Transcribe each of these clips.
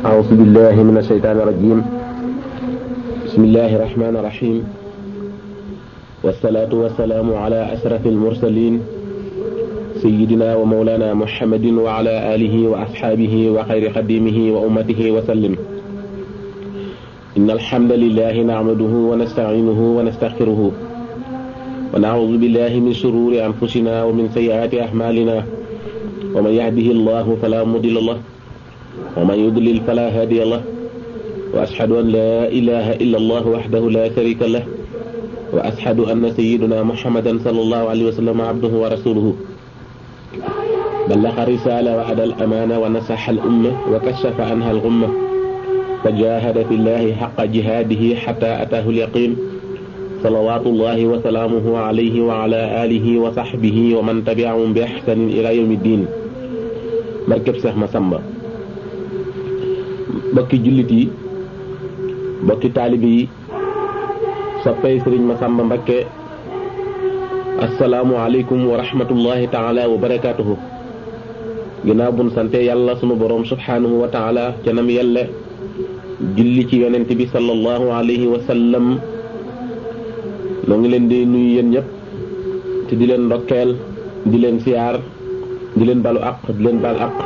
أعوذ بالله من الشيطان الرجيم. بسم الله الرحمن الرحيم. والصلاة والسلام على أشرف المرسلين سيدنا ومولانا محمد وعلى آله وأصحابه وخير خديمه وأمته وسلم. إن الحمد لله نعمده ونستعينه ونستغفره ونعوذ بالله من شرور أنفسنا ومن سيئات أعمالنا ومن يهده الله فلا مضل له ومن يضلل فلا هادي له وأشهد أن لا إله إلا الله وحده لا شريك له وأشهد أن سيدنا محمدا صلى الله عليه وسلم عبده ورسوله بلغ الرسالة وأدى الأمانة ونصح الأمة وكشف عنها الغمة فجاهد في الله حق جهاده حتى أتاه اليقين صلوات الله وسلامه عليه وعلى آله وصحبه ومن تبعهم بإحسان إلى يوم الدين. barkeb Seex Masamba, bokki jullit yi, bokki taalibe yi, soppey Sëriñ Masamba Mbakke, assalaamu aleykum wa rahmatullahi taala wa barakaatuhu. ginnaaw buñ sante yàlla sunu boroom subhaanahu wa taala ca nam yelle julli ci yonent bi sallallahu alayhi wa sallam, noo ngi leen di nuyu yéen ñëpp te di leen ndokkeel, di leen siyaar, di leen balu àq, di leen bal àq.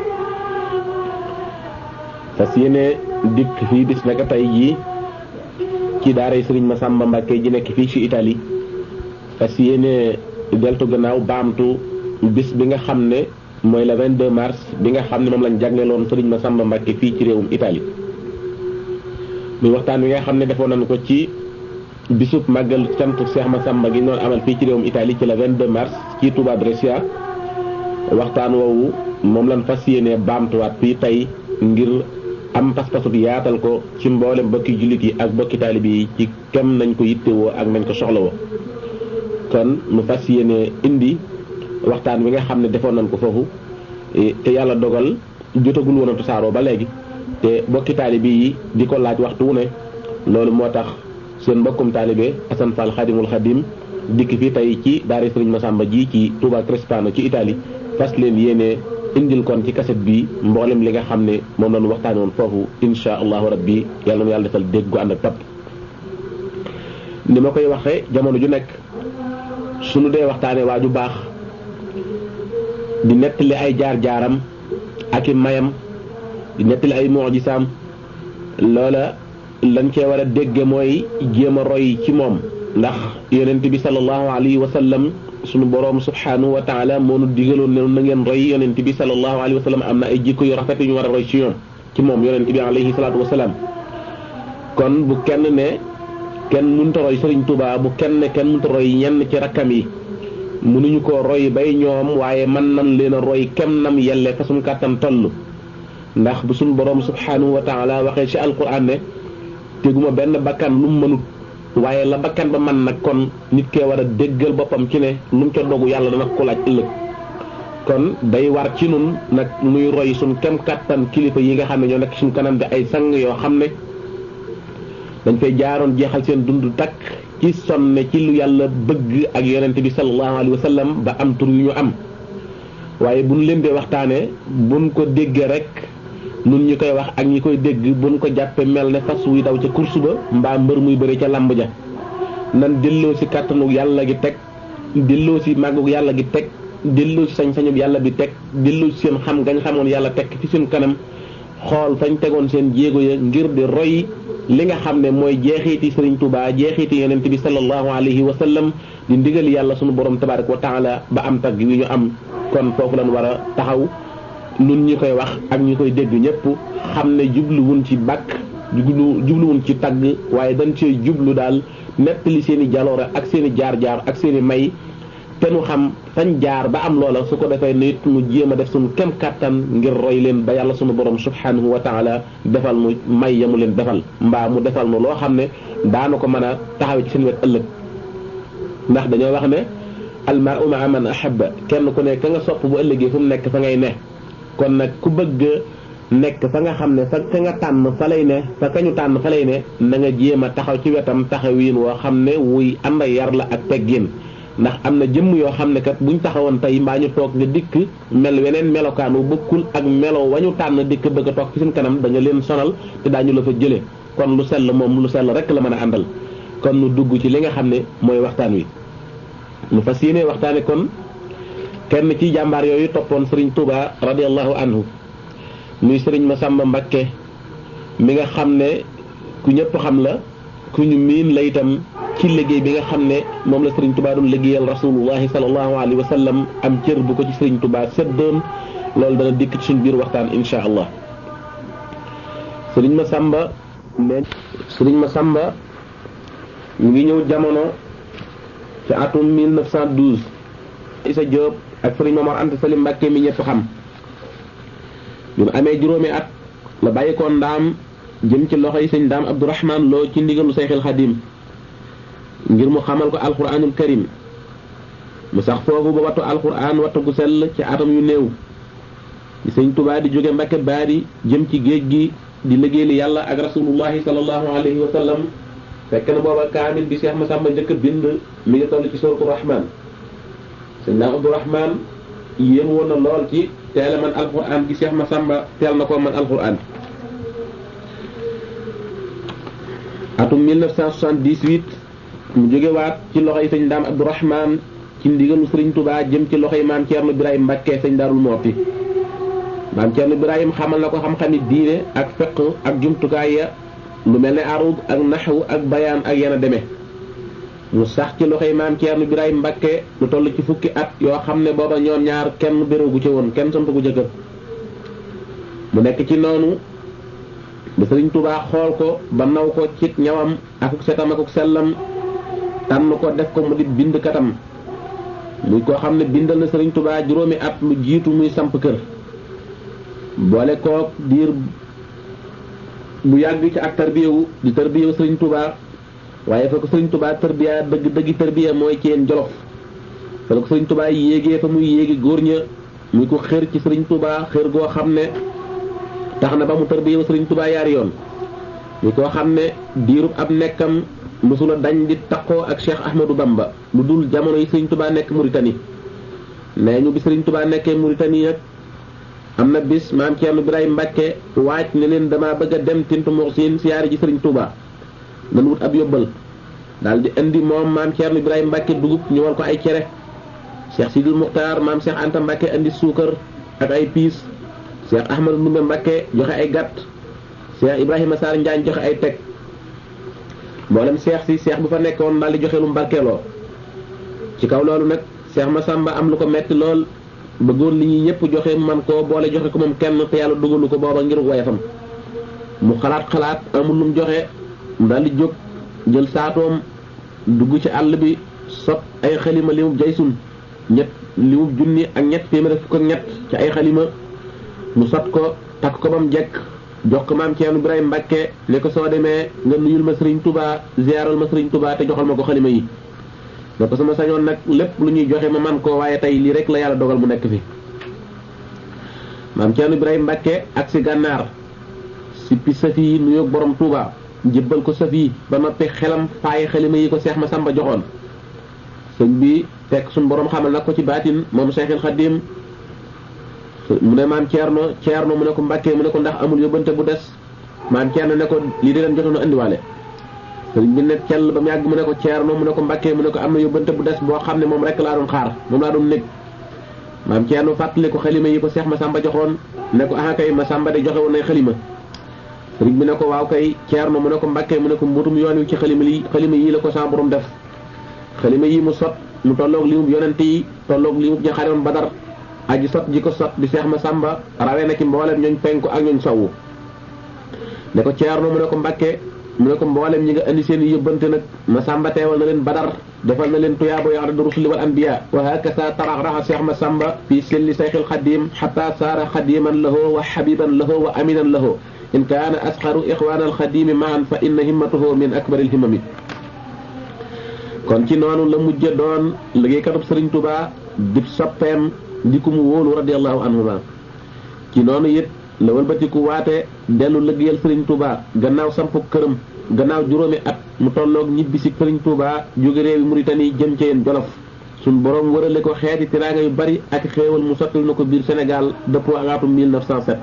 fas yéene dikk fii bis naka tey jii ci daaray Sëriñ Masamba Mbakke ji nekk fii ci Italie, fas yéene deltu gannaaw baamtu bis bi nga xam ne mooy le 22 mars bi nga xam ne moom lañ jagleeloon Sëriñ Masamba Mbakke fii ci réewum Italie. muy waxtaan wi nga xam ne defoon nañu ko ci bisub màggal cantu Seex Masamba gi noonu amal fii ci réewum Italie ci le 22 mars ci Touba Brescia. waxtaan woowu moom lañ fas yéene baamtuwaat fii tey ngir am pas-pasu bi yaatal ko ci mboolem bokki jullit yi ak bokki taalibe yi ci kem nañ ko yittewoo ak nañ ko soxlawoo. kon mu fas yéene indi waxtaan wi nga xam ne defoon nañ ko foofu te yàlla dogal jotagul woon a tasaaroo ba léegi te bokki taalibe yi di ko laaj waxtu wu ne. loolu moo tax seen mbokkum taalibe Assane Fall Xadimul Xadim dikk fii tey ci daara Sëriñ Masamba ji ci Touba Crespano ci Italie, fas leen yéene indil kon ci kaset bi mboolem li nga xam ne moom lañu waxtaane woon foofu insha allahu rabbi. yàlla na yàlla defal dégg gu ànd ak topp. ni ma koy waxee jamono ju nekk suñu dee waxtaane waa ju baax di nettali ay jaar-jaaram ak i mayam, di nettali ay mujisaam, loola lañ cee war a dégge mooy jéem a roy ci moom. ndax yonent bi sallallahu alayhi wa sallam sunu boroom subhanahu wa taala moo nu digaloon ne na ngeen roy yonent bi sallallahu alayhi wa sallam. am na ay jikko yu rafet yu ñu war a roy ci ñoom ci moom yonent bi alayhi salaatu wa salaam. kon bu kenn ne kenn mënta roy Sëriñ Tuubaa, bu kenn ne kenn mënta roy ñenn ci rakkam yi, mënuñu koo roy bay ñoom, waaye mën nañ leen a roy kem nam yelle fa suñu kàttan toll. ndax bu suñu boroom subhanahu wa taala waxee ci alquran ne teguma benn bakkan lu mu mënut, waaye la bakkan ba man nag kon nit kee war a déggal boppam ci ne lu mu ca dogu yàlla dana ko laaj ëllëg. kon day war ci nun nag muy roy suñ kem kàttan kilifa yi nga xam ne ñoo nekk suñ kanam di ay sang yoo xam ne dañ fay jaaroon jeexal seen dund takk ci sonne ci lu yàlla bëgg ak yonent bi sallallahu alayhi wa sallam ba am tur yu ñu am. waaye buñ leen dee waxtaanee buñ ko déggee rek nun ñi koy wax ak ñi koy dégg buñ ko jàppee mel ne fas wuy daw ca course ba mbaa mbër muy bëre ca làmb ja. nan delloo si kàttanu yàlla gi teg, delloo si màggu yàlla gi teg, delloo si sañ-sañu yàlla bi teg, delloo si seen xam gañ xamoon yàlla teg fi seen kanam, xool fañ tegoon seen jéego ya ngir di roy li nga xam ne mooy jeexiiti Sëriñ Tuubaa, jeexiiti yonent bi sallallahu alayhi wa sallam, di ndigal yàlla sunu borom tabaaraka wa taala ba am tag wi ñu am. kon foofu lañ war a taxaw nun ñi koy wax ak ñi koy dégg ñëpp xam ne jubluwun ci bàkk, jubluwun ci tagg, waaye dañ cee jublu daal nettali seen i jaloore ak seen i jaar-jaar ak seen i may, te nu xam fañ jaar ba am loola. su ko defee nit mu jéem a def suñu kem kàttan ngir roy leen ba yàlla sunu borom subhanahu wa taala defal mu may yamu leen defal, mbaa mu defal nu loo xam ne daana ko mën a taxawe ci seen wet ëllëg. ndax dañoo wax ne almar'u ma'a man ahabba, kenn ku ne ka nga sopp bu ëllëgee fu mu nekk fa ngay ne. kon nag ku bëgg nekk fa nga xam ne fa nga tànn fa lay ne, fa kañu tànn fa lay ne, na nga jéem a taxaw ci wetam taxawiin woo xam ne wuy ànd yar la ak teggin. ndax am na jëmm yoo xam ne kat buñ taxawoon tey mbaa ñu toog nga dikk mel weneen melokaan wu bokkul ak melo wañu tànn dikk bëgg a toog ci seen kanam da nga leen sonal te daañu la fa jëlee kon lu sell moom lu sell rek la mën a àndal. kon nu dugg ci li nga xam ne mooy waxtaan wi nu fas yéene waxtaane kon kenn ci jàmbaar yooyu toppoon Serigne Touba radiyallahu anhu muy Serigne Massamba Mbacké mi nga xam ne ku ñëpp xam la ku ñu miin la itam ci liggéey bi nga xam ne moom la Serigne Touba doon liggéeyal rasulullahi sallallahu alayhi wa sallam am cër bu ko ci Serigne Touba seddoon loolu dana dikk ci suñ biir waxtaan insha allah. Serigne Massamba mu ngi ñëw jamono ci atum 1912 Issa Diop ak Serigne Momar Anta Sali Mbacké mi ñëpp xam bi mu amee juróomi at la bàyyi ko ndaam jëm ci loxo yi sëñ Ndaam Abdourahman Lo ci ndigalu Seyxul Xadim ngir mu xamal ko alquranul karim mu sax foofu ba wattu alquran wattu gu sell ci atam yu néew di sëñ Touba di jóge Mbacké Baari jëm ci géej gi di liggéeyal yàlla ak rasulullahi sallallahu alayhi wa sallam fekk na booba kaamil bi Cheikh Massamba njëkk bind mi ngi toll ci suratul Rahman sëñ Ndaam Abdourahman yéem woon na lool ci teel a man alquran gi Cheikh Massamba teel na koo man alquran. atum 1978 mu jógewaat ci loxoy sëñ Ndaam Abdourahman ci ndigalu Serigne Touba jëm ci loxoy maam Thierno Birahim Mbacké sëñ Daarul Mooti maam Thierno Birahim xamal na ko xam-xami diine ak fiqh ak jumtukaay ya lu mel ne arud ak naxwu ak bayaan ak yenn demee mu sax ci loxoy maam Thierno Birahim Mbacké lu toll ci fukki at yoo xam ne booba ñoom ñaar kenn béréwu ci woon kenn sant gu jëkkër mu nekk ci noonu ba Serigne Touba xool ko ba naw ko ci ñawam akuk setam akuk sellam tànn ko def ko mu di bind katam muy koo xam ne bindal na Serigne Touba juróomi at lu jiitu muy samp kër boole kook diir bu yàgg ci ak tarbiyewu di tarbiyewu Serigne Touba waaye fa ko Serigne Touba tarbiya dëggi tarbiya mooy ci yeen Jolof fa ko Serigne Touba yéegee fa muy yéegi góor ña muy ko xër ci Serigne Touba xër goo xam ne tax na ba mu tarbiyewu Serigne Touba yaari yoon muy koo xam ne diirub ab nekkam mësula dañ di taqoo ak Cheikh Ahmadou Bamba lu dul jamono yi Serigne Touba nekk Mauritanie nee ñu bi Serigne Touba nekkee Mauritanie nag am na bis maam Thierno Birahim Mbacké waaj ne leen dama bëgg a dem Tintu Moxsin siyaare ji Serigne Touba nan wut ab yóbbal daal di indi moom maam Thierno Birahim Mbacké dugub ñu war ko ay cere Cheikh Sidil Muxtaar maam Cheikh Anta Mbacké indi suukar ak ay piis Cheikh Ahmadou Ndumbe Mbacké joxe ay gàtt Cheikh Ibrahima Sarr Njaañ joxe ay teg mboolem Cheikh bu fa nekkoon daal di joxe lu mbarkeeloo ci kaw loolu nag Cheikh Massamba am lu ko metti lool bëggoon li ñuy ñëpp joxe man koo boole joxe ko moom kenn te yàlla dugalu ko booba ngir woyefam mu xalaat amul lu mu joxe mu daal di jóg jël saatoom dugg ci àll bi sot ay xalima li mu jaysun li mu junni ak ñett téeméer fukk ak ñett ci ay xalima mu sot ko takk ko ba mu jekk jox ko maam Thierno Birahim Mbacké ne ko soo demee nga nuyul ma Serigne Touba ziaral ma Serigne Touba te joxal ma ko xalima yi ne ko sama sañoon nag lépp lu ñuy joxe ma man koo waaye tey lii rek la yàlla dogal mu nekk fi maam Thierno Birahim Mbacké ak si gànnaar sippi saf yi nuyoog borom Touba jébbal ko saf yi ba noppi xelam faaye xalima yi ko Cheikh Massamba joxoon sëñ bi fekk suñ borom xamal nag ko ci baatin moom Cheikhul Khadim mu ne maam Thierno mu ne ko Mbacké mu ne ko ndax amul yóbbante bu des maam Thierno ne ko lii di leen jotoon a indiwaale sëriñ bi ne cell ba mu yàgg mu ne ko Thierno mu ne ko Mbacké mu ne ko am na yóbbante bu des boo xam ne moom rek laa doon xaar moom laa doon nekk maam Thierno fàttali ko xalima yi ko Cheikh Massamba joxoon ne ko ah kay Massamba de joxe woon nay xalima sëriñ bi ne ko waaw kay Thierno mu ne ko Mbacké mu ne ko mbuutum yoon wi ci xalima yi la ko sa borom def xalima yi mu sot mu tolloog li mu yonent yi tolloog li mu jaxaroon Badar aji sot ji ko sot di Cheikh Massamba rawee na ci mboolem ñooñ penku ak ñooñ sowwu ne ko Thierno mu ne ko Mbacké mu ne ko mboolem ñi nga indi seen i yóbbante nag Massamba teewal na leen Badar defal na leen tuyaabo yoo xam ne rusuli wal anbiya wa hakasa taraxraxa Cheikh Massamba fi selli Seyxil Xadim xata saara xadiman lahu wa xabiban lahu wa aminan lahu in kaana asxaru ixwaan alxadimi maan fa inna himmatuhu min akbaril himami kon ci noonu la mujje doon liggéeykatub Serigne Touba di soppeem di ku mu wóolu radiallahu anhuma ci noonu it la wëlbatiku waate dellu liggéeyal Serigne Touba gannaaw sampu këram gannaaw juróomi at mu tolloog ñibbisi Serigne Touba jóge réewi Mauritanie jëm ci yeen Jolof suñ borom wërale ko xeeti tiraanga yu bari ak xéewal mu sottil na ko biir Sénégal dëppoo ak atum 1907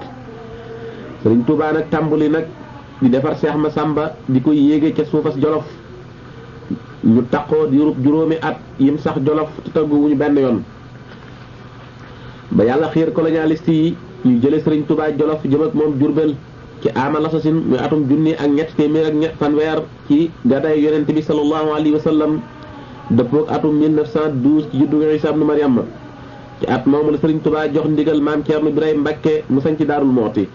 sëriñ Touba nag tàmbali nag di defar Seex Masamba di koy yéege ca suufas Jolof ñu taqoo di juróomi at yim sax Jolof te tagguwuñu benn yoon ba yàlla xiir colonialiste yi ñu jële sëriñ Touba Jolof jëm ak moom Jurbel ci ama lasasin muy atum junni ak ñett téeméer ak fanweer ci gàddaay yonent bi sallallahu alayhi wa sallam dëppook atum 1912 ci juddu Isa ibnu Maryam ci at moomu la sëriñ Touba jox ndigal maam Ceerno Ibrahima Mbakke mu sañ ci Daarul Mooti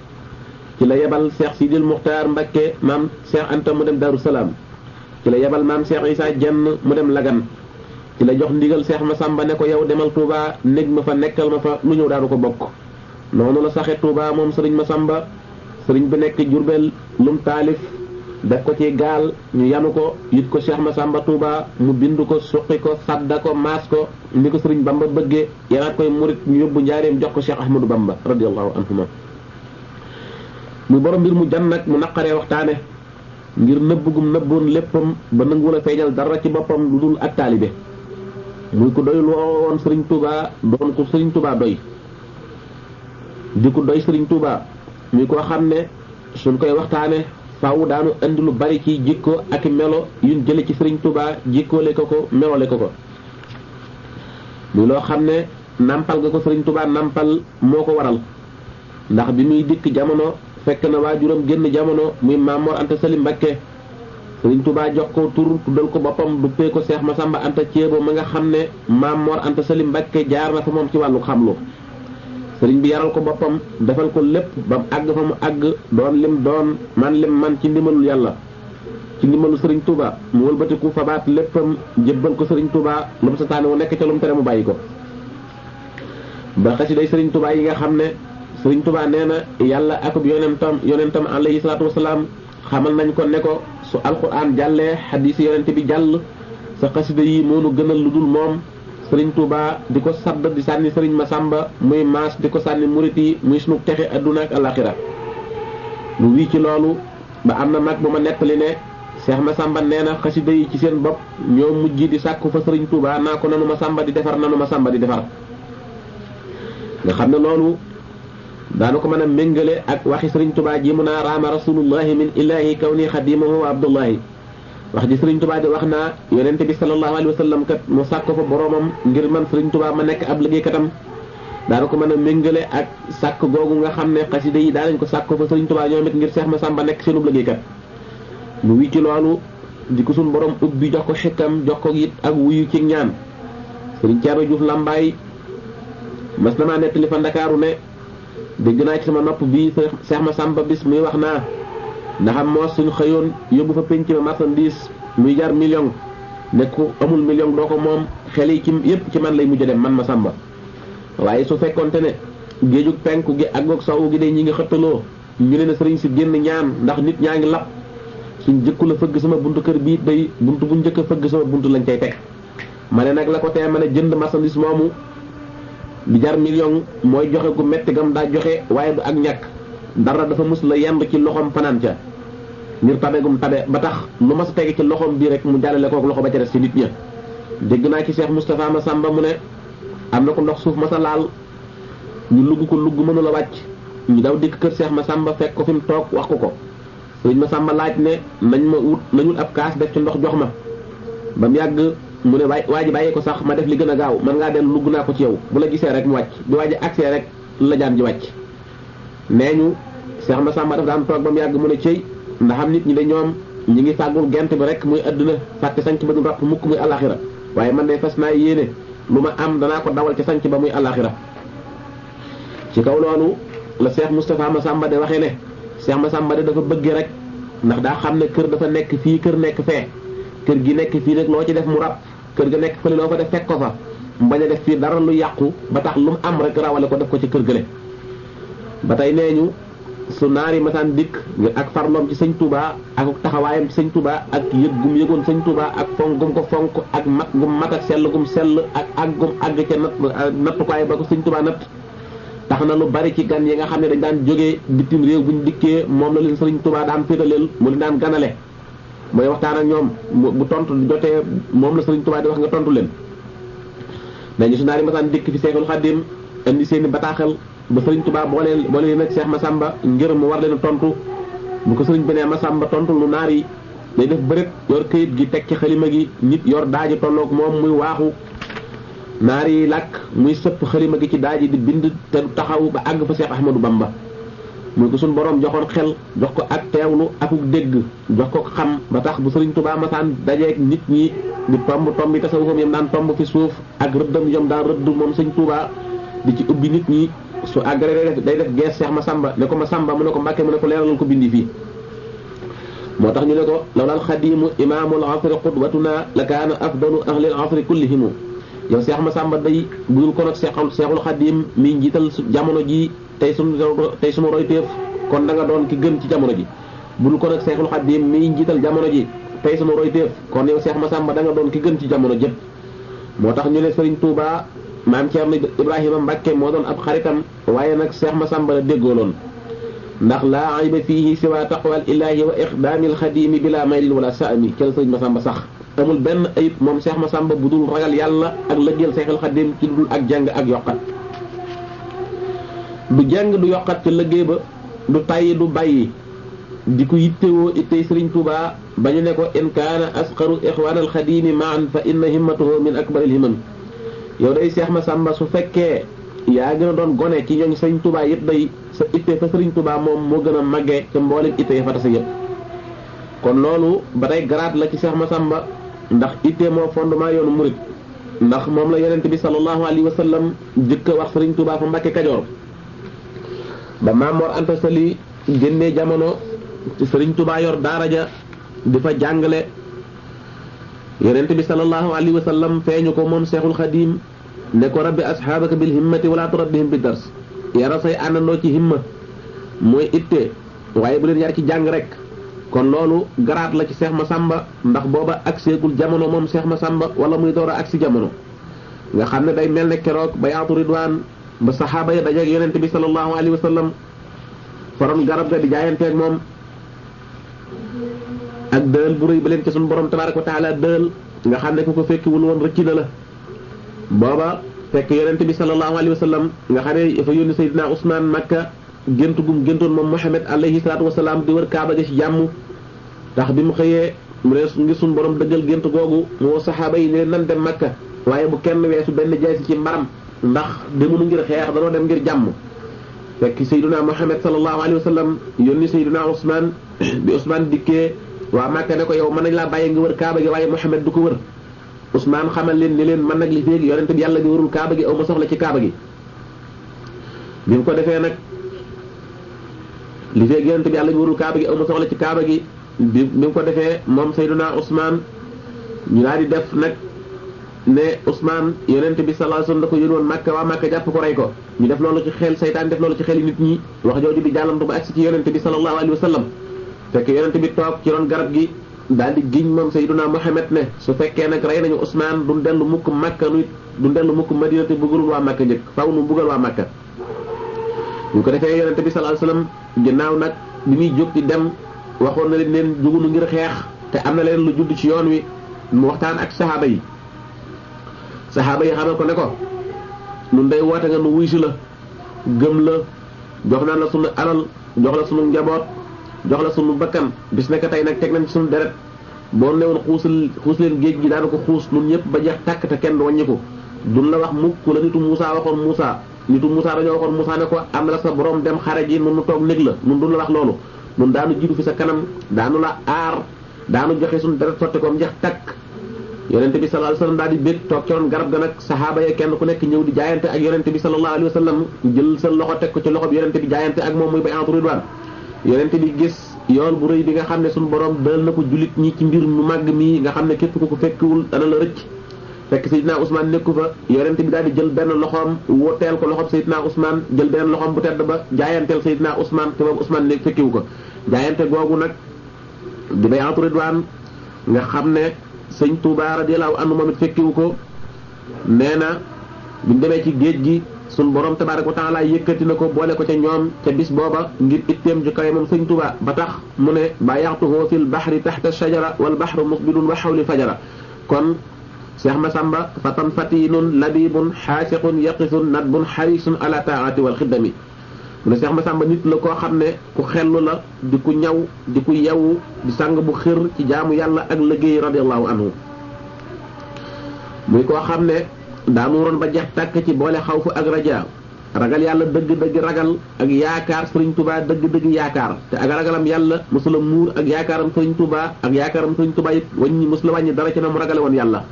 ci la yebal Cheikh Sidil Muxtaar Mbakke maam Cheikh Anta mu dem Daaru Salaam ci la yebal maam Cheikh Isa Jenn mu dem Lagan ci la jox ndigal Seex Masamba ne ko yow demal Touba néeg ma fa nekkal ma fa lu ñëw daanu ko bokk noonu la saxe Touba moom sëriñ Masamba sëriñ bi nekk Jurbel lum taalif def ko ci gaal ñu yanu ko yit ko Seex Masamba Touba mu bind ko suqi ko sadda ko maas ko ni ko sëriñ Bamba bëggee yanaat koy murit ñu yóbbu njaareem jox ko Cheikh Ahmadou Bamba radiyallahu anhuma muy borom mbir mu jan nag mu naqaree waxtaane ngir nëbbugum nëbboon léppam ba nanguwul a feeñal dara ci boppam lu dul ak taalibe muy ko doy loo woon sëriñ Touba doon ko sëriñ Touba doy di ko doy sëriñ Touba muy koo xam ne suñ koy waxtaane faaw daanu indi lu bari ci jikko ak melo yuñ jële ci sëriñ Touba jikkoole ko melole ko muy loo xam ne nampal nga ko sëriñ Touba nampal moo ko waral ndax bi muy dikk jamono fekk na waajuram génn jamono muy Maam Mor Anta Sali Mbakke sëriñ Touba jox ko tur tuddal ko boppam duppee ko Seex Masamba Anta Ceebo ma nga xam ne Maam Mor Anta Sali Mbakke jaar na fa moom ci wàllu xamlu sëriñ bi yaral ko boppam defal ko lépp ba mu àgg fa mu àgg doon lim doon man ci ndimbalul yàlla ci ndimbalu sëriñ Touba mu wëlbatiku fabaat léppam jébbal ko sëriñ Touba lu mu santaane wu nekk ca lu mu tere mu bàyyi ko ba xasiday sëriñ Touba yi nga xam ne sëriñ Touba nee na yàlla akub yonentam alayhi salaatu wasalaam xamal nañ ko ne ko su alquran jàllee xadiis yonent bi jàll sa xasida yi moonu gënal lu dul moom sëriñ Touba di ko sadd di sànni sëriñ Masamba muy maas di ko sànni murit yi muy sunu texe adduna ak alaxira mu wii ci loolu ba am na mag bu ma nettali ne Seex Masamba nee na xasida yi ci seen bopp ñoo mujj di sàkku fa sëriñ Touba naa ko nanu Masamba di defar nga xam ne loolu daana ko mën a méngale ak waxi sëriñ Touba ji mu naa raama rasulullahi min ilahi kawni xadimahu wa abdullahi wax ji sëriñ Touba di wax naa yonente bi sallallahu alayhi wa sallam kat mu sàkk fa boroomam ngir man sëriñ Touba ma nekk ab liggéeykatam daana ko mën a méngale ak sàkk googu nga xam ne xasida yi daanañ ko sàkk fa sëriñ Touba ñoom it ngir Seex Masamba nekk seenub liggéeykat mu wi ci loolu di ko suñ borom ubbi jox ko xikkam jox ko it ak wuyu ci ñaan sëriñ Thierno Diouf Lambaay mas na maa nettali fa Ndakaaru ne dégg naa ci sama nopp bii Seex Masamba bis muy wax naa ndaxam moo suñu xëyoon yóbbu fa penc ma marchandise muy jar million ne ku amul million doo ko moom xel yi ci yépp ci man lay mujj dem man Masamba waaye su fekkonte ne géejug penku gi ak goog sowu gi de ñi ngi xëttaloo ñu ne na sëriñ si génn ñaan ndax nit ñaa ngi lap suñ jëkku la fëgg sama buntu kër bii day buntu bu njëkk a fëgg sama buntu lañ cay teg ma ne nag la ko tee ma ne jënd marchandise moomu di jar million mooy joxe gu metti gam daa joxe waaye du ak ñàkk dara dafa mus la yemb ci loxoom fanaan ca ngir tabe gum tabe ba tax lu ma sa tege ci loxoom bii rek mu jàllale kook loxo ba ca des ci nit ña dégg naa ci Cheikh Moustapha Massamba mu ne am na ko ndox suuf ma sa laal ñu lugg ko lugg mënu la wàcc ñu daw dikk kër Cheikh Massamba fekk ko fi mu toog wax ko sëriñ Massamba laaj ne nañ wut ab kaas def ci ndox jox ma ba mu yàgg mu ne waa ji bàyyi ko sax ma def li gën a gaaw man ngaa dellu lugg naa ko ci yow bu la gisee rek mu wàcc bi waa ji agsee rek la jaan ji wàcc nee ñu Cheikh Massamba daf daan toog ba mu yàgg mu ne cëy ndax am nit ñi de ñoom ñi ngi fàggul gent bi rek muy adduna fàtte sanc ba du ràpp mukk muy alaxira waaye man de fas naa yéene lu ma am danaa ko dawal ci sanc ba muy alaxira ci kaw loolu la Cheikh Moustapha Massamba de waxee ne Cheikh Massamba de dafa bëgg rek ndax daa xam ne kër dafa nekk fii kër nekk fee kër gi nekk fii nag loo ci def mu rab kër ga nekk fële loo fa def fekk ko fa mu bañ a def fii dara lu yàqu ba tax lu mu am rek rawale ko def ko ci kër gële ba tey nee ñu su naari masaan dikk ak farloom ci sëñ Touba ak taxawaayam ci sëñ Touba ak yëg gum yëgoon sëñ Touba ak fonk gum ko fonk ak mat gum mat ak sell gum sell ak àgg gum àgg ca nattukaay ba ko sëñ Touba natt tax na lu bari ci gan yi nga xam ne dañ daan jógee bitim réew buñ dikkee moom la leen sëriñ Touba daan féetaleel mu leen daan ganale mooy waxtaan ak ñoom bu tontu jotee moom la sëriñ Touba di wax nga tontu leen nañu su naari masaan dikk fi Seexul Xadim indi seeni bataaxal ba sëriñ Tuubaa boole nag Seex Masamba ngir mu war leen tontu bu ko sëriñ bi ne Masamba tontu lu naar yi day def bërët yor këyit gi teg ci xalima gi nit yor daaji tolloog moom muy waaxu naar yi làkk muy sëpp xalima gi ci daaji di bind te taxaw ba àgg fa Seex Ahmadu Bamba muy ko suñ boroom joxoon xel jox ko ak teewlu akuk dégg jox ko xam ba tax bu sëriñ Tuubaa masaan dajeeg nit ñi di tomb yi tasawufam yam daan tomb fi suuf ak rëddam yam daan rëdd moom sëriñ Tuubaa di ci ubbi nit ñi su àggale day def gees Seex Masamba ne ko Masamba mu ne ko Mbàkke mu ne ko leeralal ko bindi fii moo tax ñu ne ko lawlal xadimu imaamul asri qudwatuna la kaana afdalu ahlil asri kullihimu yow Seex Masamba day budul ko nag Seexul Xadim mi njiital jamono ji tey sunu royteef kon da nga doon ki gën ci jamono ji budul ko nag Seexul Xadim mi njiital jamono ji tey sunu royteef kon yow Seex Masamba da nga doon ki gën ci jamono jëpp moo tax ñu ne Sëriñ Tuubaa maam Ceerno Ibrahima Mbàkke moo doon ab xaritam waaye nag Seex Masamba la déggooloon ndax laa ayba fiihi siwa taqwal ilaahi wa ixdaamil xadimi bila maylin wala saami kenn Sëriñ Masamba sax amul benn ayib moom Seex Masamba bu dul ragal yàlla ak lëggeel Seexul Xadim ci dul ak jàng ak yokkat du jàng du yokkat ci liggéey ba du tàyyi du bàyyi di ko yittewoo ittey Sëriñ Tuubaa ba ñu ne ko in kaana asqaru ixwaanal xadimi maan fa inna himmatuhu min akbaril himam yow day Seex Masamba su fekkee yaa gën a doon gone ci ñooñ Sëriñ Tuubaa yëpp day sa itte fa Sëriñ Tuubaa moom moo gën a màggee ca mboolem itte ya fa tase yëpp kon loolu ba tey garaat la ci Seex Masamba ndax itte moo fondement yoonu murit ndax moom la yonent bi sallallahu alayhi wa sallam jëkk a wax Sëriñ Tuubaa fa Mbàkke Kajoor ba Maam Mor Anta Sali génnee jamono ci Sëriñ Tuubaa yor daara ja di fa jàngale yonent bi sallallahu alayhi wa sallam feeñu ko moom Seexul Xadim ne ko rabbi asxaabaka bil himmati wala turabbihim bi dars yara say àndandoo ci himma mooy itte waaye bu leen yar ci jàng rek kon loolu garaat la ci Seex Masamba ndax booba agseegul jamono moom Seex Masamba wala muy door a agsi jamono nga xam ne day mel ne keroog bayaatu ridwaan ba saxaaba ya dajeeg yonent bi sallallahu alayhi wa sallam faroon garab ga di jaayanteeg moom ak dëël bu rëy ba leen ci suñu borom tabaaraka wa taala dëël nga xam ne ku ko fekkiwul woon rëcc na la booba fekk yonent bi sallallahu alayhi wa sallam nga xam ne dafa yónni Seydina Ousmane Makka géntu gum géntoon moom Muhammad alayhi salaatu wasalaam di wër Kaaba ga ci jàmm tax bi mu xëyee mu ne ngir suñu borom dëggal gént googu moo saxaaba yi ne nan dem Makka waaye bu kenn weesu benn jaaysi ci mbaram ndax demunu ngir xeex danoo dem ngir jàmm fekk Seydina Muhammad sallallahu alayhi wa sallam yónni Seydina Ousmane bi Ousmane dikkee waa Makka ne ko yow mën nañ laa bàyyi nga wër Kaaba gi waaye Muhammad du ko wër Ousmane xamal leen ne leen man nag li féegi yonent bi yàlla bi warul Kaaba gi aw ma soxla ci Kaaba gi bi mu ko defee nag li féegi yonent bi yàlla bi warul Kaaba gi aw ma soxla ci Kaaba gi bi mu ko defee moom Seydina Ousmane ñu daal di def nag ne Ousmane yonent bi sallallahu alayhi wasallam da ko yónni woon Makka waa Makka jàpp ko rey ko ñu def loolu ci xel saytaan def loolu ci xel nit ñi wax jooju di jàllantu ba agsi ci yonent bi sallallahu alayhi wasallam fekk yonent bi toog ci ron garab gi daal di giñ moom Seydina Muhammad ne su fekkee nag rey nañu Ousmane duñ dellu mukk Makka nuy duñ dellu mukk Madina te bëggalul waa Makka njëkk faw nu buggal waa Makka ñu ko defee yonent bi sallallahu alayhi wasallam ginnaaw nag bi muy jóg di dem waxoon na leen neen jógunu ngir xeex te am na leen lu judd ci yoon wi mu waxtaan ak saxaaba yi xamal ko ne ko nun day woote nga nu wuy si la gëm la jox naa la sunu alal jox la sunu njaboot jox la sunu bakkan bis nekk tey nag teg nañ ci sunu deret boo newoon xuus leen géej gi daana ko xuus nun ñëpp ba jeex tàkk te kenn du wàññiku duñ la wax mukk la nitu Moussa waxoon Moussa dañoo waxoon Moussa ne ko am na la sa borom dem xare ji nun nu toog néeg la nun duñ la wax loolu nun daanu jiitu fi sa kanam daanu la aar daanu joxe sunu deret sotti ko jeex tàkk yonent bi sallallahu alayhi wasallam daal di bég toog ci ron garab ga nag saxaaba ya kenn ku nekk ñëw di jaayante ak yonent bi sallallahu alayhi wasallam jël sa loxo teg ko ci loxo bi yonent bi jaayante ak moom muy bay'atu ridwaan yonent bi gis yool bu rëy bi nga xam ne suñu borom dal na ko jullit ñi ci mbir mu màgg mii nga xam ne képp ku ko fekkiwul dana la rëcc fekk Seydina Ousmane nekku fa yonent bi daal di jël benn loxoom woteel ko loxoom Seydina Ousmane jël benn loxoom bu tedd ba jaayanteel Seydina Ousmane te boobu Ousmane nekk fekkiwu ko jaayante googu nag di bay'atu ridwaan nga xam ne sëñ Touba radiyallahu anhu moom it fekkiwu ko nee na buñ demee ci géej gi suñ borom tabaaraka wa taala yëkkati na ko boole ko ca ñoom ca bis booba ngir itteem ju kawe moom sëñ Touba ba tax mu ne bayaxtuhu fil bahri tahta shajara wal bahru musbidun wa hawli fajara kon Cheikh Massamba fatan fatinun labibun xaasiqun yaqisun nadbun xarisun ala taati wal xiddami mu ne Cheikh Massamba nit la koo xam ne ku xellu la di ku ñaw di ku yewu di sang bu xër ci jaamu yàlla ak liggéey radiyallahu anhu muy koo xam ne daanu waroon ba jeex tàkk ci boole xawfu ak raja ragal yàlla dëgg-dëgg ragal ak yaakaar Sëriñ Tuubaa dëgg-dëgg yaakaar te ak ragalam yàlla mosula muur ak yaakaaram Sëriñ Tuubaa ak yaakaaram Sëriñ Tuubaa it mosula wàññi dara ci na mu ragale woon yàlla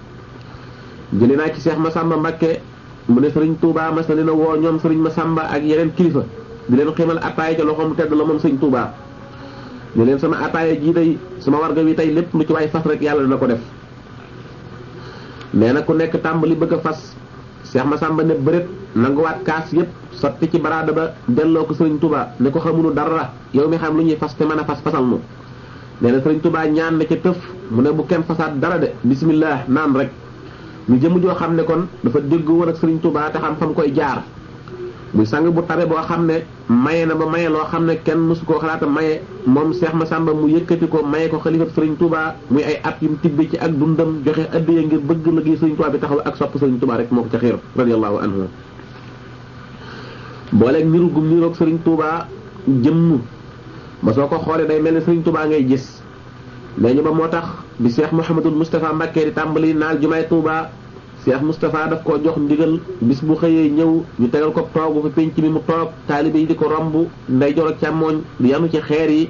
jëlee naa ci Cheikh Massamba Mbacké mu ne Sëriñ Tuubaa mas na leen a woo ñoom Sëriñ Massamba ak yeneen kilifa di leen ximal attaaya ca loxoom tedd la moom Sëriñ Tuubaa ne leen sama attaaya jii day sama warga wi tey lépp lu ci waay fas rek yàlla dina ko def nee na ku nekk tàmbali bëgg a fas Cheikh Massamba ne bëreet nanguwaat kaas yépp sotti ci baraada ba delloo ko Sëriñ Tuubaa ne ko xamunu dara yow mi xam lu ñuy fas te mën a fas fasal nu nee na Sëriñ Tuubaa ñaan na ca tëf mu ne bu kenn fasaat dara de bismillah naan rek ñu jëm joo xam ne kon dafa dégg woon ak Sëriñ Tuubaa te xam fam koy jaar muy sang bu tabe boo xam ne maye na ba maye loo xam ne kenn mësu koo xalaata maye moom Cheikh Massamba mu yëkkati ko maye ko xalifab Sëriñ Tuubaa muy ay at yum tibbi ci ak dundam joxe addiya ngir bëgg liggéey Sëriñ Tuubaa bi taxaw ak sopp Sëriñ Tuubaa rek moo ko ca xiir radiyallahu anhu booleeg niru gum niroog Sëriñ Tuubaa jëmm ba soo ko xoolee day mel ne Sëriñ Tuubaa ngay gis nee ñu ba moo tax bi Cheikh Mouhamadul Moustapha Mbacké di tàmbali naal jumaay Tuubaa Cheikh Moustapha daf koo jox ndigal bis bu xëyee ñëw ñu tegal ko toogu fa pénc mi mu toog taalibe yi di ko romb ndeyjoor ak càmmooñ di yanu ci xeer yi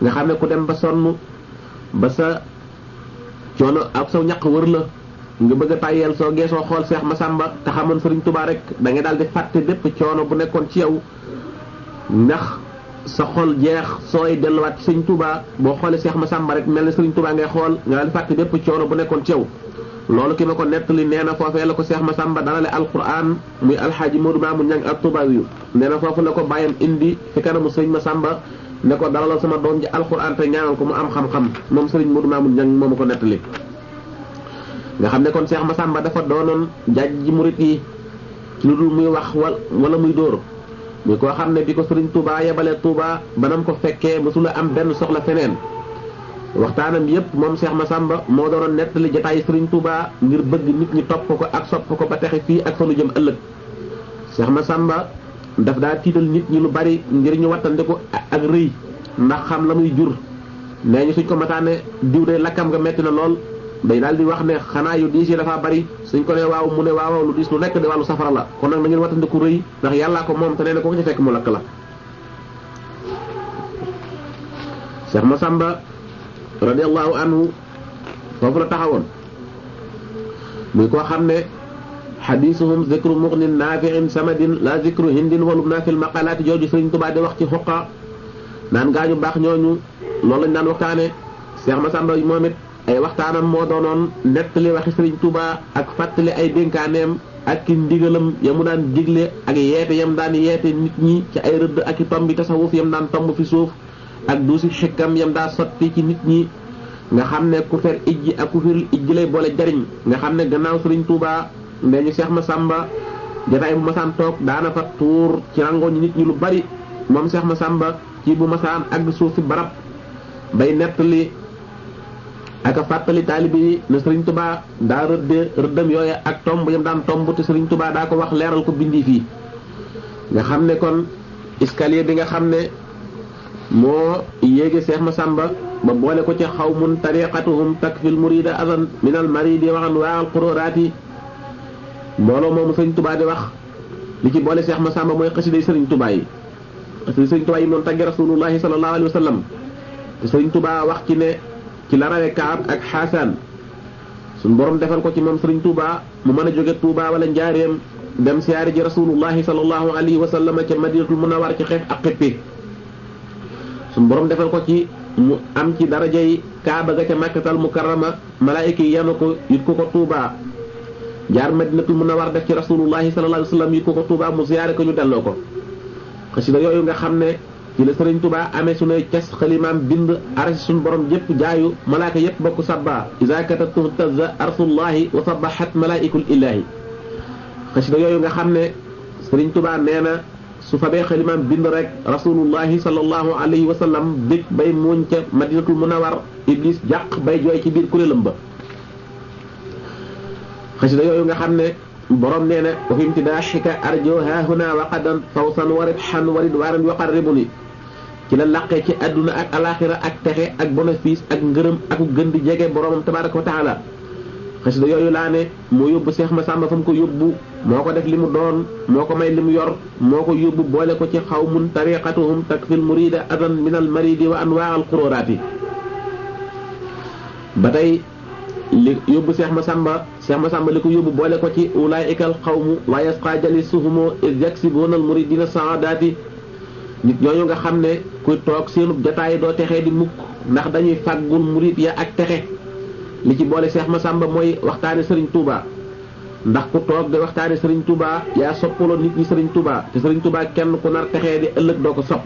nga xam ne ku dem ba sonn ba sa coono ak sa ñaq wër la nga bëgg a tàyyeel soo geesoo xool Cheikh Massamba te xamoon Sëriñ Tuubaa rek da ngay daal di fàtte bépp coono bu nekkoon ci yow ndax sa xol jeex sooy delluwaat ci Sëriñ Tuubaa boo xoolee Cheikh Massamba rek mel ne Sëriñ Tuubaa ngay xool nga daal di fàtte bépp coono bu nekkoon ci yow loolu ki ma ko nettali nee na foofee la ko Cheikh Massamba dalale alquran muy alxaaji Modou Mamoun Niang ak Tuubaa yu nee na foofu la ko bàyyam indi fi kanamu Sëriñ Massamba ne ko dalalal sama doom ji alquran te ñaanal ko mu am xam-xam moom Sëriñ Modou Mamoun Niang moo ma ko nettali nga xam ne kon Cheikh Massamba dafa doonoon jaaj ji murit yi ci lu dul muy wax wala muy dóor muy koo xam ne bi ko Sëriñ Tuubaa yebalee Tuubaa banam ko fekkee mësula am benn soxla feneen waxtaanam yépp moom Cheikh Massamba moo doon nettali jotaayu Sëriñ Tuubaa ngir bëgg nit ñi topp ko ak sopp ko ba texe fii ak fa nu jëm ëllëg Cheikh Massamba daf daa tiital nit ñi lu bari ngir ñu wattandiku ak rëy ndax xam la muy jur nee ñu suñ ko mataane diw de lakkam nga metti na lool day daal di wax ne xanaa yu diis yi dafa bari suñ ko ne waaw mu ne waaw lu diis lu nekk de wàllu safara la kon nag na ngeen wattandiku rëy ndax yàllaa ko moom te nee na ko ko ci fekk mu lakk la Cheikh Massamba radiyallahu anhu foofu la taxawoon muy koo xam ne xadiisuhum zikru muxnin naafiin samadin la zikru hindin walum naa fil maqalaati jooju Sëriñ Tuubaa di wax ci xuqa naan gaañu baax ñooñu loolu lañ daan waxtaane Cheikh Massamba moom it ay waxtaanam moo doonoon nettali waxi Sëriñ Tuubaa ak fàttali ay dénkaaneem ak ki ndigalam ya mu daan digle ak yeete yam daan yeete nit ñi ci ay rëdd ak i tombi tasawuf yam daan tomb fi suuf ak duusi xikkam yam daa sotti ci nit ñi nga xam ne ku fer ijji ak ku firul ijji lay boole jariñ nga xam ne gannaaw Sëriñ Tuubaa nee ñu Cheikh Massamba jotaay bu masaan toog daana fa tuur ci rangooñ nit ñi lu bari moom Cheikh Massamba ci bu masaan àgg suuf fi barab bay nettali ak a fàttali taalibe yi ne Sëriñ Tuubaa daa rëddam yooya ak tomb yam daan tomb te Sëriñ Tuubaa daa ko wax leeral ko bindi fii nga xam ne kon escalier bi nga xam ne moo yéege Cheikh Massamba ba boole ko ci xawmun tariqatuhum takfil murida azan minal maridi waxan waal qururaati mbooloo moomu Sëriñ Tuubaa di wax li ci boole Cheikh Massamba mooy xasiday Sëriñ Tuubaa yi xasiday Sëriñ Tuubaa yi noonu tagge rasulullahi sallallahu alayhi wa sallam te Sëriñ Tuubaa wax ci ne ci la rawe Kaab ak Xaasaan suñ borom defal ko ci moom Sëriñ Tuubaa mu mën a jóge Tuubaa wala njaareem dem siyaari ji rasulullahi sallallahu alayhi wa sallam ca madinatul munawwara ci xeex ak xippi suñ borom defal ko ci mu am ci darajay Kaaba ga ca Makkatal Mukarrama malaayika yi yanu ko yit ko Tuubaa jaar madinatul munawwara def ci rasulullahi sallallahu alayhi wa sallam yit ko Tuubaa mu siyaare ko ñu delloo ko xasida yooyu nga xam ne ci la Sëriñ Tuubaa amee suñuy cas xalimaam bind arasi suñu borom jëpp jaayu malaaka yëpp bokk sabba isa katabtu tazza arsullahi wa sabahat malaikul ilahi xasida yooyu nga xam ne Sëriñ Tuubaa nee na su fabee xalimaam bind rek rasulullahi sallallahu alayhi wa sallam bég bay muuñ ca madinatul munawwar iblis jàq bay jooy ci biir kuréelam ba xasida yooyu nga xam ne borom nee na wa fi imtidaaxika arjo haahuna wa qadan fawsan wa ribhan wa ridwaanan yuqarribuni ci la laqee ci àdduna ak alaxira ak texe ak bénéfice ak ngërëm ak gën di jege boromam tabaraka wa taala xasida yooyu laa ne moo yóbbu Seex Masamba fa mu ko yóbbu moo ko def li mu doon moo ko may li mu yor moo ko yóbbu boole ko ci xawmun tariqatuhum takfil murida adan min al maridi wa anwaa al xuróoraati ba tey li yóbbu Seex Masamba li ko yóbbu boole ko ci ulaa'ikal xawmu wa yasqa jalisuhumo id yaksibuuna al muridina saadaati nit ñooñu nga xam ne kuy toog seenub jataay doo texee di mukk ndax dañuy fàggul murid ya ak texe li ci boole Seex Masamba mooy waxtaane Sëriñ Tuuba ndax ku toog di waxtaane Sëriñ Tuuba yaa soppaloo nit ñi Sëriñ Tuuba te Sëriñ Tuuba kenn ku nar texee di ëllëg doo ko sopp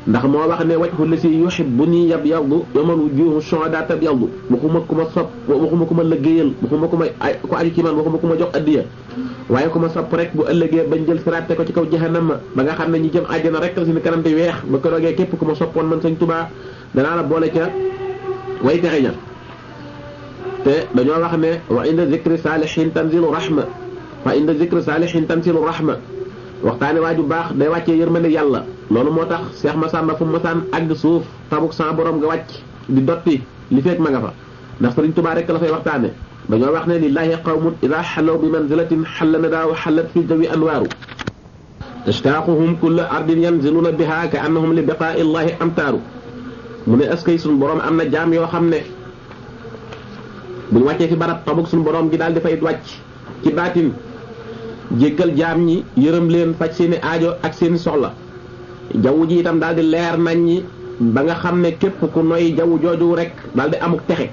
ndax moo wax ne wajhu lasi yuhibbuni yabyadu yawman wujuhu shuhada tabyadu waxuma ku ma sopp waxuma ku ma lëggéeyal waxuma ku ma ko aju ci man waxuma ku ma jox addiya waaye ku ma sopp rek bu ëllëgee bañ jël siraat ko ci kaw jahannama ba nga xam ne ñi jëm àjjana rek la suñu kanam di weex ba ko roogee képp ku ma soppoon man Sëriñ Tuuba danaa la boole ca way texe ña te dañoo wax ne wa inda zikri saalihin tanzilu rahma wa inda zikri saalihin tanzilu rahma waxtaane waaju baax day wàccee yërmande yàlla loolu moo tax Seex Masamba fu mu masaan àgg suuf tabuk sa borom nga wàcc di dotti li fekk ma nga fa ndax Sëriñ Tuubaa rek la fay waxtaane dañoo wax ne lillahi qawmun ida xallaw bi manzilatin xalla na daaw xallat fi jawi anwaaru tastaaquhum kulla ardin yanziluna biha ka annahum li biqaa'i llahi amtaaru mu ne askay suñu borom am na jaam yoo xam ne buñ wàccee fi barab tabuk suñu borom gi daal di fay wàcc ci baatin jéggal jaam ñi yërëm leen faj seeni aajo ak seeni soxla jaww ji itam daal di leer nañ ñi ba nga xam ne képp ku noy jaww jooju rek daal di amuk texe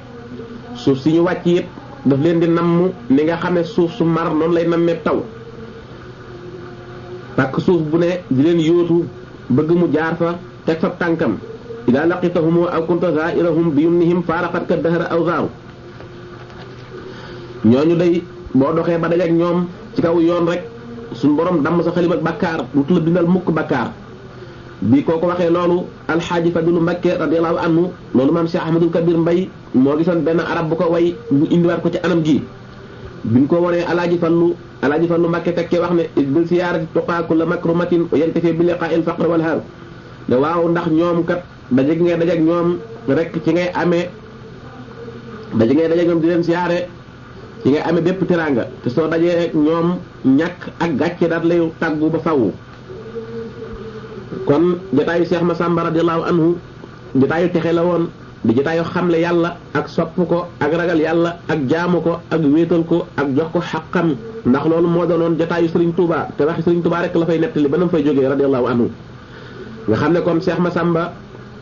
suuf si ñu wàcc yëpp daf leen di namm ni nga xam ne suuf su mar noonu lay nammee taw parce suuf bu ne di leen yóotu bëgg mu jaar fa teg fa tànkam ida laqitahum aw kunta zairahum bi yumnihim faaraqat ka dahra aw zaaru ñooñu day boo doxee ba dajeek ñoom ci kaw yoon rek suñ borom damm sa xalim ak bakkaar dutu la bindal mukk bakkaar bi kooku waxee loolu alxaaji Fadilu Mbakke radiallahu anhu loolu maam Cheikh Ahmadul Kabir Mbay moo gisoon benn arab bu ko way bu indiwaat ko ci anam gi biñ ko wonee alaaji Fallu Mbakke tekkee wax ne bil siyaarati tuqaaku la makrumatin yantafi bi liqaa'il faqr wal haar ne waaw ndax ñoom kat daje gi ngay dajeek ñoom rek ci ngay amee daje ngay dajeek ñoom di leen siyaare ci ngay amee bépp teraanga te soo dajee ñoom ñàkk ak gàcce daat lay tàggu ba faw kon jotaayu Seex Masamba radiyallahu anhu jotaayu texe la woon di jotaayu xamle yàlla ak sopp ko ak ragal yàlla ak jaamu ko ak wéetal ko ak jox ko xaqam ndax loolu moo doonoon jotaayu Sëriñ Tuuba te waxi Sëriñ Tuuba rek la fay nettali ba nam fay jógee radiyallahu anhu nga xam ne kon Seex Masamba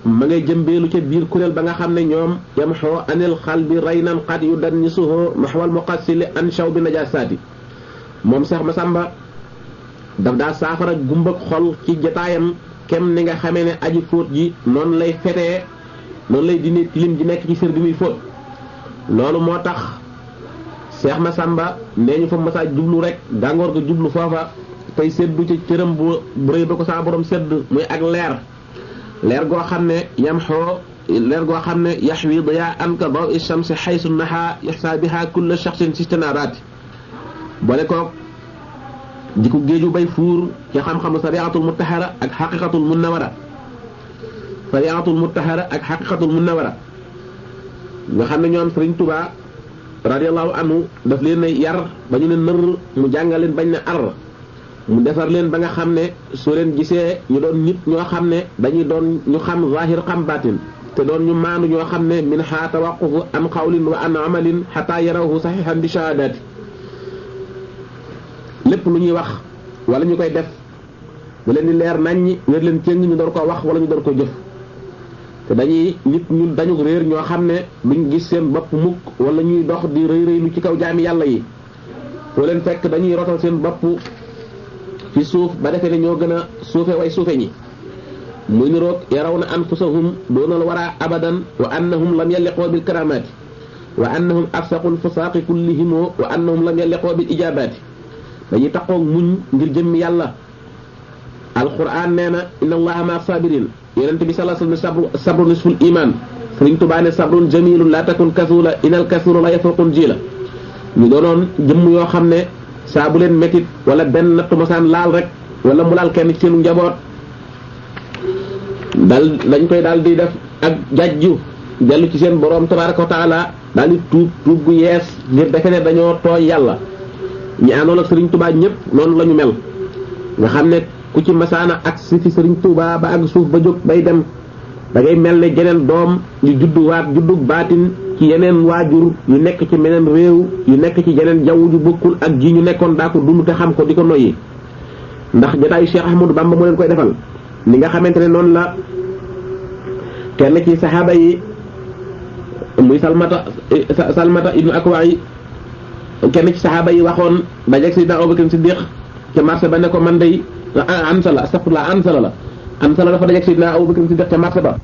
ma ngay jëmbeelu ca biir kuréel ba nga xam ne ñoom yamxoo anil xalbi raynan qad yu dannisuhu maxwal muqassili an shaw bi najaasaati moom Seex Masamba daf daa saafara gumbag xol ci jotaayam kem ni nga xamee ne aji fóot ji noonu lay fetee noonu lay dindi tilim ji nekk ci sër bi muy fóot loolu moo tax Seex Masamba nee ñu fa masaa jublu rek gàngoor ga jublu foofa tey seddu ci cëram bu rëy ba ko saa borom sedd muy ak leer goo xam ne leer goo xam ne yaxwi daya an ka daw ishamsi xaysu naha yaxsa biha kulla shaxsin sistanaaraati boole koog di ko géeju bay fuur ci xam-xamu sariatul mutahara ak xaqiqatul munawara nga xam ne ñoom Sëriñ Tuubaa radiyallahu anhu daf leen ne yar ba ñu ne nër mu jàngal leen bañ ne ar mu defar leen ba nga xam ne soo leen gisee ñu doon nit ñoo xam ne dañuy doon ñu xam zahir xam batin te doon ñu maandu ñoo xam ne min xaa tawaqufu an qawlin wa an amalin xataa yarahu saxihan bi shahadati lépp lu ñuy wax wala ñu koy def da leen di leer naññi wér leen cëng ñu door koo wax wala ñu door ko jëf te dañuy nit ñu dañu réer ñoo xam ne duñ gis seen bopp mukk wala ñuy dox di rëy rëylu ci kaw jaami yàlla yi foo leen fekk dañuy rotal seen bopp fi suuf ba defee ne ñoo gën a suufe way suufe ñi muy niroog yarawna anfusahum doonal wara abadan wa annahum lam yalliqoo bil karamaati wa annahum afsaqul fusaaqi kullihim wa annahum lam yalliqoo bil ijabaati dañuy taxoog muñ ngir jëmmi yàlla alquran nee na inna allaha ma sabirin yonent bi sallallahu alayhi wasallam sabru nisful iman Sëriñ Tuubaa ne sabrun jamilun la takun kasula inal kasura la yafruqun jila ñu doonoon jëmm yoo xam ne saa bu leen métit wala benn nattu mosaan laal rek wala mu laal kenn ci seenu njaboot dal dañ koy daal di def ak jajju dellu ci seen borom tabaraka wa taala daal di tuub gu yees ngir defe ne dañoo tooy yàlla. ñi àndoon ak Serigne Touba ñëpp noonu la ñu mel nga xam ne ku ci masaana ak si fi Serigne Touba ba ak suuf ba jóg bay dem da ngay mel ne geneen doom yu juddu baatin ci yeneen waajur yu nekk ci meneen réew yu nekk ci yeneen jaww ju bokkul ak ji ñu nekkoon daa ko dund te xam ko di ko noyyi ndax jotaayu Cheikh Ahmadou Bamba moo leen koy defal ni nga xamante ne noonu la kenn ci saxaaba yi muy Salmata ibnu Akwa yi kenn ci saxaaba yi waxoon dajeeg Seydina Abubakar Siddiq ca marché ba ne ko man day Ansala astafurlah Ansala dafa dajeeg Seydina Abubakar Siddiq ca marché ba